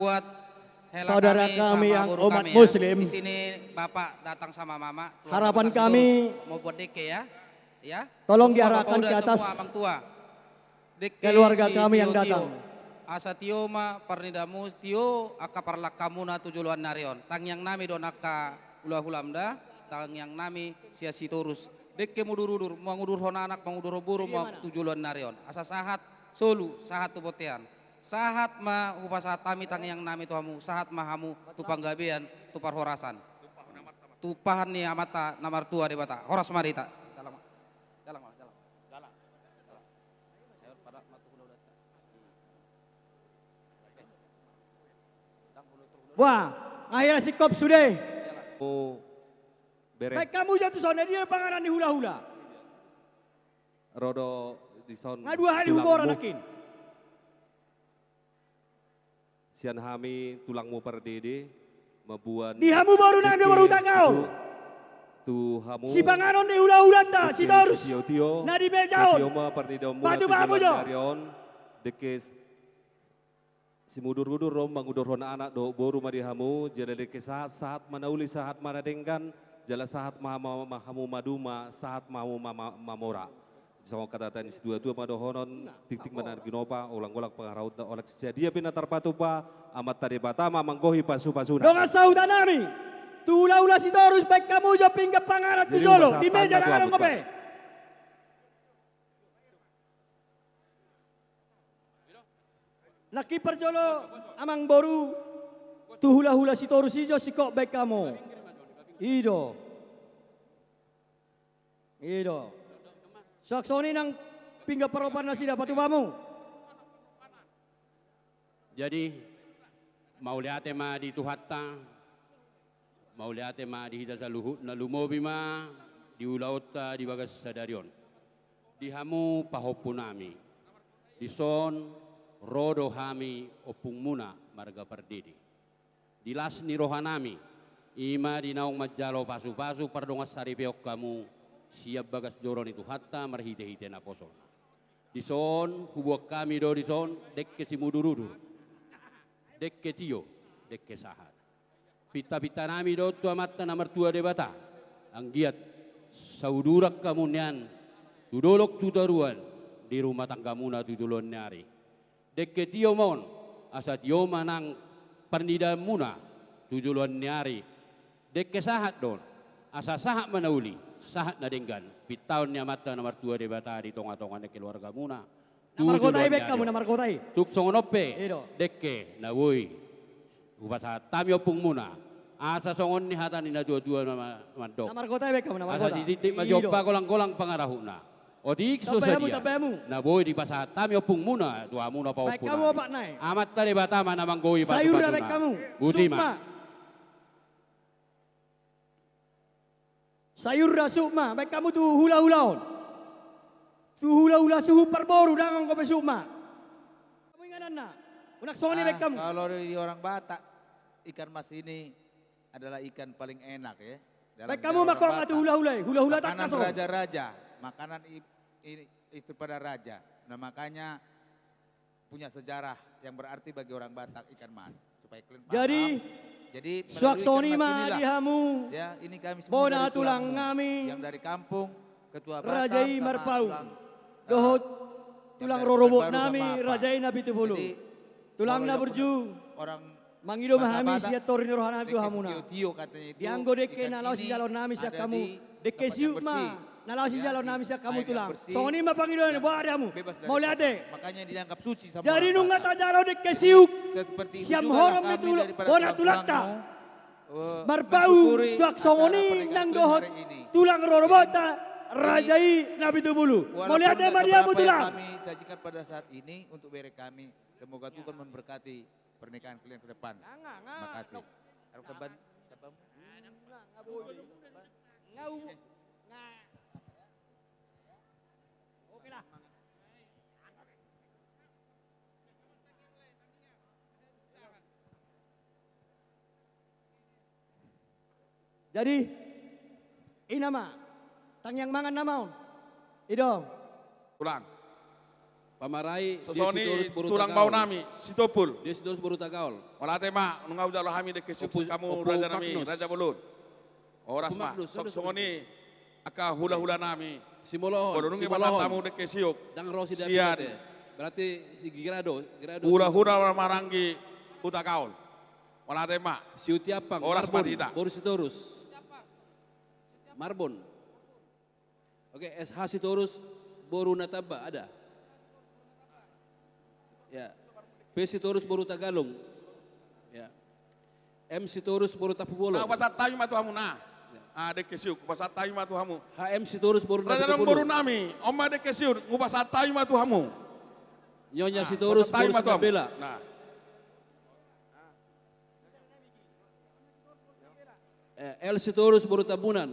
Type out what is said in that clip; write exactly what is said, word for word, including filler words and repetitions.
Buat hela saudara kami, kami sama yang guru umat kami, ya. Muslim, di sini Bapak datang sama Mama, keluarga harapan besar kami Sitorus, mau buat D K, ya. Ya. Tolong semua diarahkan Bapak udah ke atas, semua abang tua. D K keluarga si kami Tio, yang Tio datang. Asa tio ma parnidamu, tio angka parlangkamuna tu joloan ni ari on. Tangiang nami do on angka hulahulam da, tangiang nami sian Sitorus. D K mudurudur, mangudurhon anak, mangudurhon boru, ma tu joloan ni ari on. Asa sahat solu, sahat tu bontean. Sahat ma hupasahat hami tangiang nami tu hamu, sahat ma hamu tu panggabean, tu parhorasan. Tumpahon ni Amanta na martua Debata. Horas ma di hita. Jalang ma. Jalang ma, jalang. Wah, akhirna singkop sude. Bere. Baen hamu jo tu son, dia panganan ni hulahula. Ro do di son. Nga dua hali hugora nangkin. Sian hami tulangmu pardede, mamboan di hamu boru nami, D K boru Tanggaon. Tu hamu sipanganon ni hulahulanta, D K Sitorus, Sitio, na di meja on. Sitio ma parnidamu. Patupa hamu jo. D K simudurudur on mangudurhon anak dohot boru ma di hamu, jala D K sahat, sahat ma na uli, sahat ma na denggan, jala sahat ma, ma, ma hamu maduma, sahat ma hamu ma, ma, mamora. Songon hata ni situatua ma dohonon, tingting ma na ginopa, olanggolang pangarahutna, olat sadia pe na tarpatupa, Amanta Debata ma manggohi pasupasuna. Dongan sahuta nami, tu hulahula Sitorus, baen hamu jo pinggan panganon tu jolo, di meja na adong dope. Nangkin parjolo, amang boru, tu hulahula Sitorus i jo singkop baen hamu. I do. I do. Suang songon i nang pinggan parhorasan nasida, patupa hamu. Jadi, mauliate ma di Tuhanta, mauliate ma di hita saluhutna, lumobi ma di ulaonta di bagas sadari on. Di hamu pahompu nami, dison ro do hami ompungmuna marga Pardede. Di las ni roha nami, i ma di naung manjalo pasupasu pardongansaripeon hamu sian bagas joro ni Tuhanta marhitehite naposona. Dison, huboan hami do dison, D K simudurudur, D K tio, D K sahat. Pintapinta nami do tu Amanta na martua Debata, anggiat sauduran hamu nian tu dolok tu toruan di rumah tanggamuna tu joloan ni ari. D K tio ma on, asa tio ma nang parnidaanmuna tu joloan ni ari. D K sahat do on, asa sahat ma na uli, sahat na denggan, pintaon ni Amanta na martua Debata di tongatonga ni keluargamuna. Na margota i baen hamu, na margota i. Tung songon on pe, D K na boi hupasahat hami ompungmuna, asa songon ni hata ni natuatua na mandok. Na margota i baen hamu, na margota. Asa sititi ma jompa, golanggolang pangarahutna. Otik so sadia. Na boi dipasahat hami ompungmuna tu hamuna pahompu nami, Amanta Debata ma na manggohi pasupasuna. Boti ma. Sayur ra, suk ma, baen hamu tu hulahula on. Tu hulahula suhut parboru, dang anggo pe, suk ma. Hamu ingananna. Unang songon i baen hamu. Kalau di orang Batak, ikan mas ini adalah ikan paling enak, ya. Baen hamu ma tu hulahula i, hulahula tangkas on. Makanan raja-raja, makanan i-, i-, istri pada raja. Nah, makanya punya sejarah yang berarti bagi orang Batak ikan mas. Supaya kalian paham. Jadi, suang songon i ma di hamu bona tulang nami, raja i Marpaung, dohot tulang rorobot nami, raja i Napitupulu. Tulang na burju, mangido ma hami sian toru ni roha nami tu hamuna. Di anggo D K na laho sijaloon nami sian hamu, D K siuk ma na laho sijaloon nami sian hamu tulang. Songon i ma pangidoan, boha di hamu. Mauliate. Jadi nunga tajalo D K siuk sian horong ni tulang, bona tulangta Marpaung, suang songon i nang dohot tulang rorobotta raja i Napitupulu. Mauliate ma di hamu tulang. Kami sajikan pada saat ini untuk bere kami. Semoga Tuhan memberkati pernikahan kalian ke depan. Terima kasih. Oke lah. Jadi, i nama, tangiang mangan nama on. I do. Ulang. Pamarai. Songon i tulang bao nami Sitompul. Dia Sitorus boru Tagaol. Mauliate ma, nunga hujalo hami dengke siuk, hamu raja nami, Raja Bolon. Horas ma. Songon i, songon i angka hulahula nami Simolohon. Molo nunga pasahat hamu dengke siuk, sian. Berarti si Girado, Girado. Hulahula marhaha maranggi Hutagaol. Mauliate ma. Siutiampang. Horas ma di hita. Boru Sitorus. Marbon. Oke, S H Sitorus boru Natamba, ada? Ya. P Sitorus boru Tagalung. Ya. M Sitorus boru Tampubolon. Nah, hupasahat hami ma tu hamu, nah. Ya. Ah, dengke siuk, hupasahat hami ma tu hamu. H M Sitorus boru Raja Nami, boru nami, on ma dengke siuk, hupasahat hami ma tu hamu. Nyonya Sitorus boru Sendambela. Nah. Eh, L Sitorus boru Tambunan.